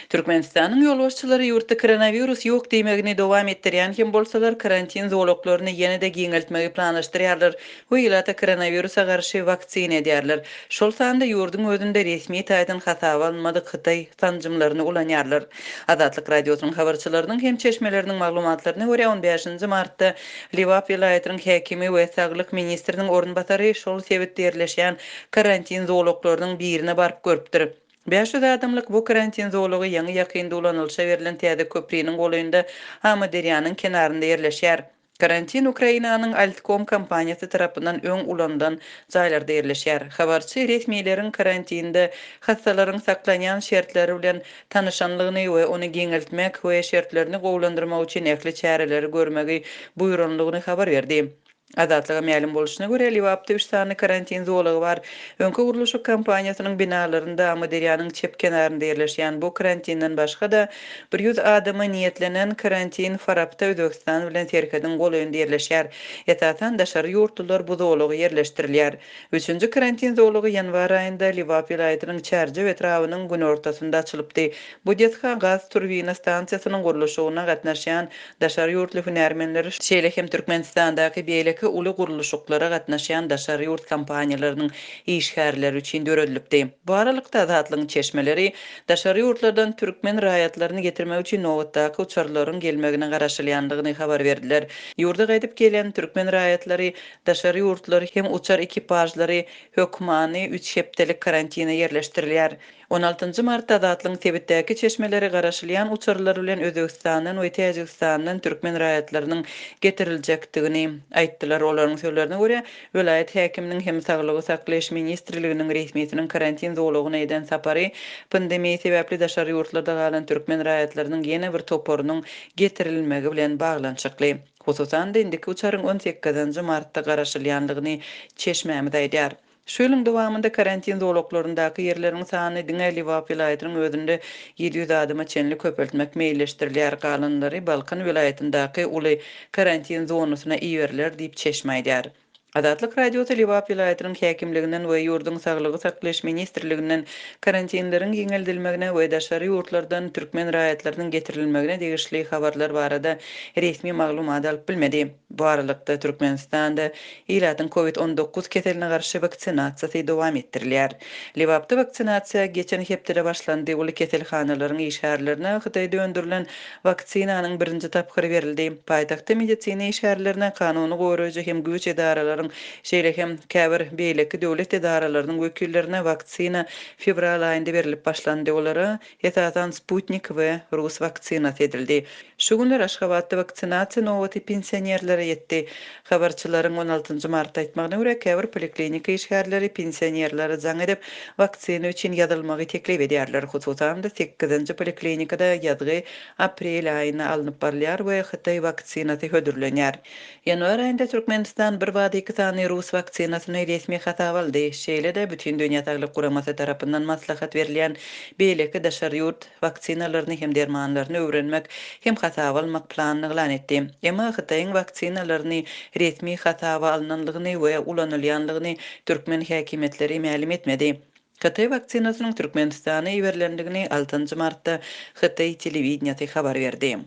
Türkmenistanyň ýolbaşçylary ýurtda koronawirus ýok diýmegini dowam etdirýän hem bolsalar, karantin zolaklaryny ýene-de giňeltmegi planlaşdyrýarlar we ilata koronawirusa garşy waksina edýärler. Şol sanda ýurduň özünde resmi taýdan hasaba alynmadyk hytaý sanjymlaryny ulanýarlar. Azatlyk Radiosynyň habarçylarynyň hem çeşmeleriniň maglumatlaryna görä, on bäşinji martda Lebap welaýatynyň häkimi we saglyk ministriniň orunbasary şol sebitde ýerleşýän karantin zolaklarynyň birine baryp görüpdir. 500 adamlyk bu karantin zolagy ýaňy-ýakynda ulanylyşa berlen täze köpriniň golaýynda Amyderýanyň kenarynda ýerleşýär. Karantin Ukrainanyň Altkom kompaniýasy tarapyndan öň ulanylan jaýlarda ýerleşýär. Habarçy resmileriň karantinde hassalaryň saklanýan şertleri bilen tanyşanlygyny we ony giňeltmek we şertlerini gowulandyrmak üçin ähli çäreleri görmegi buýranlygyny habar berdi. Azatlyga mälim bolşuna görä, Lebapda üç sany karantin zolagy bar. Öňki gurluşyk kompaniýasynyň binalarynda Amyderýanyň çep kenarynda ýerleşýän bu karantinden başga-da, 100 adama niýetlenen karantin Farapda Özbegistan bilen serhediň golaýynda ýerleşýär. Esasan, daşary ýurtlular bu zolaga ýerleşdirilýär. Üçünji karantin zolagy ýanwar aýynda Lebap welaýatynyň Çärjew etrabynyň günortasynda açylypdy. Bu desga gaz turbina stansiýasynyň gurluşygyna gatnaşýan daşary ýurtly hünärmenleri, şeýle hem Türkmenistandaky beýleki uly gurluşyklara gatnaşýan daşary ýurt kompaniýalarynyň işgärleri üçin döredilipdi. Bu aralykda, Azatlygyň çeşmeleri daşary ýurtlardan türkmen raýatlaryny getirmek üçin nobatdaky uçarlaryň gelmegine garaşylýandygyny habar berdiler. Ýurda gaýdyp gelýän türkmen raýatlary, daşary ýurtlular hem uçar ekipažlary hökmany üç hepdelik karantina ýerleşdirilýär. On altynjy martda Azatlygyň sebitdäki çeşmeleri garaşylýan uçarlar bilen Özbegistandan we Täjigistandan türkmen raýatlarynyň getiriljekdigini aýtdylar. Olaryň sözlerine görä, welaýat häkiminiň hem Saglygy saklaýyş ministrliginiň resmisiniň karantin zolagyna eden sapary pandemiýa sebäpli daşary ýurtlarda galan türkmen raýatlarynyň ýene bir toparynyň getirilmegi bilen baglanyşykly. Hususan-da, indiki uçaryň on sekizinji martda garaşylýandygyny çeşmämiz aýdýar. Şu ýylyň dowamynda karantin zolaklaryndaky ýerleriň sanyny diňe Lebap welaýatynyň özünde 700 adama çenli köpeltmek meýilleşdirilýär, galanlary Balkan welaýatyndaky uly karantin zonasyna iberiler diýip, çeşme aýdýar. Azatlyk Radiosy Lebap welaýatynyň häkimliginden we ýurduň Saglygy saklaýyş ministrliginden karantinleriň giňeldilmegine we daşary ýurtlardan türkmen raýatlarynyň getirilmegine degişli habarlar barada resmi maglumat alyp bilmedi. Bu aralykda, Türkmenistanda ilatyň Covid 19 keseline garşy waksinasiýasy dowam etdirilýär. Lebapda waksinasiýa geçen hepdede başlandy, uly keselhanalaryň işgärlerine Hytaýda öndürilen waksinanyň birinji tapgyry berildi. Paýtagtda medisina işgärlerine, kanuny goraýjy hem güýç edaralaryň, şeýle hem käbir beýleki döwlet edaralarynyň wekillerine waksina fewral aýynda berlip başlandy, olara Esasan Sputnik we rus waksinasy edildi. Şu günler Aşgabatda waksinasiýa nobaty pensionerlere ýetdi. Habarçylaryň on altynjy martda aýtmagyna görä, käbir poliklinika işgärleri pensionerlere jaň edip, waksina üçin ýazylmagy teklip edýärler. Hususan-da, sekizinji poliklinikada ýazgy aprel aýynda alnyp barylýar we hytaý waksinasy hödürlenýär. Ýanwar aýynda Türkmenistan birbada iki sany rus waksinasyny resmi hasaba aldy. Şeýle-de, Bütindünýä Saglyk Guramasy tarapyndan maslahat berilýän beýleki daşary ýurt waksinalaryny hem dermanlaryny öwrenmek hem hasaba almak planyny yglan etdi. Emma Hytaýyň waksinalaryny resmi hasaba alnanlygyny we ulanylýanlygyny türkmen häkimiýetleri mälim etmedi. Hytaý waksinasynyň Türkmenistana iberilendigini altynjy martda hytaý telewideniýesi habar berdi.